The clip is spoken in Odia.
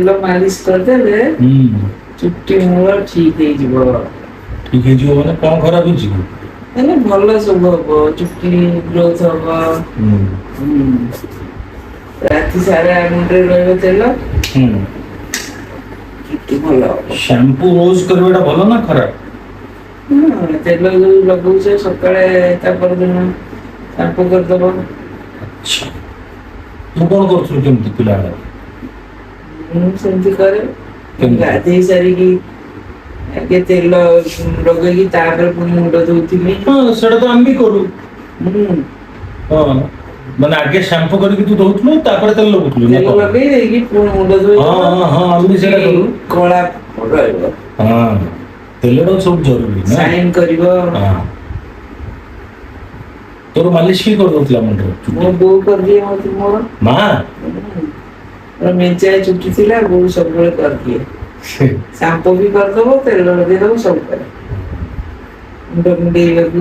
ତେଲ ମାଲିସ କରିଦେଲେ ହୁଁ ଚୁଟି ମୂଳ ଠିକ ହେଇଯିବ। ଠିକ ହେଇଯିବ ମାନେ କଣ ଖରାପ ହେଇଛି କି? ମାନେ ଭଲ ସବୁ ହବ, ଚୁଟି ଗ୍ରୋଥ ହବ। ହୁଁ ହୁଁ, ରାତି ସାରା ମୁଣ୍ଡରେ ରହିବ ତେଲ। ହୁଁ ଚୁଟି ଭଲ ହବ। ସାମ୍ପୁ ରୋଜ କରିବା ଟା ଭଲ ନା ଖରାପ? ହଁ, ତେଲ ଯୋଉ ଲଗଉଚ ସକାଳେ ତା ପରଦିନ ସାମ୍ପୁ କରିଦବ। ଆଚ୍ଛା, ତୁ କଣ କରୁଥିଲୁ କେମିତି ପିଲାବେଳେ? ମୁଁ ସେମିତି କରେ। ମୁଁ କେମିତି? ଗାଧେଇ ସାରିକି ଆଗେ ତେଲ ଲଗେଇକି ତାପରେ ପୁଣି ମୁଣ୍ଡ ଧୋଉଥିବି। ହଁ, ସେଇଟା ତ ଆମେ ବି କରୁ। ହୁଁ। ହଁ, ମାନେ ଆଗେ ସାମ୍ପୁ କରିକି ତୁ ଧୋଉଥିଲୁ, ତାପରେ ତେଲ ଲଗଉଥିଲୁ ନା ତେଲ କଣ? ଲଗେଇ ଦେଇକି ପୁଣି ମୁଣ୍ଡ ହଁ ଧୋଇଦବ। ହଁ ହଁ ଆମେ ବି ଚୁଟି ସେଇଟା କରୁ। କଳା ରହିବ। ହଁ, ତେଲଟା ସବୁ ଜରୁରୀ ନା। ସାଇନ କରିବ। ହଁ, ତୋର ମାଲିସ କିଏ କରିଦଉଥିଲା ମୁଣ୍ଡରେ, ମୋ ଚୁଟି? ବୋଉ କରିଦିଏ ମତେ ମୋର। ମା? ମୋର ମେଞ୍ଚାଏ ଚୁଟି ଥିଲା, ବୋଉ ସବୁବେଳେ କରିଦିଏ। ସାମ୍ପୁ ବି କରିଦବ, ତେଲ ଲଗେଇଦବ, ସବୁ କରେ। ମୁଣ୍ଡ କୁଣ୍ଡେଇବାକୁ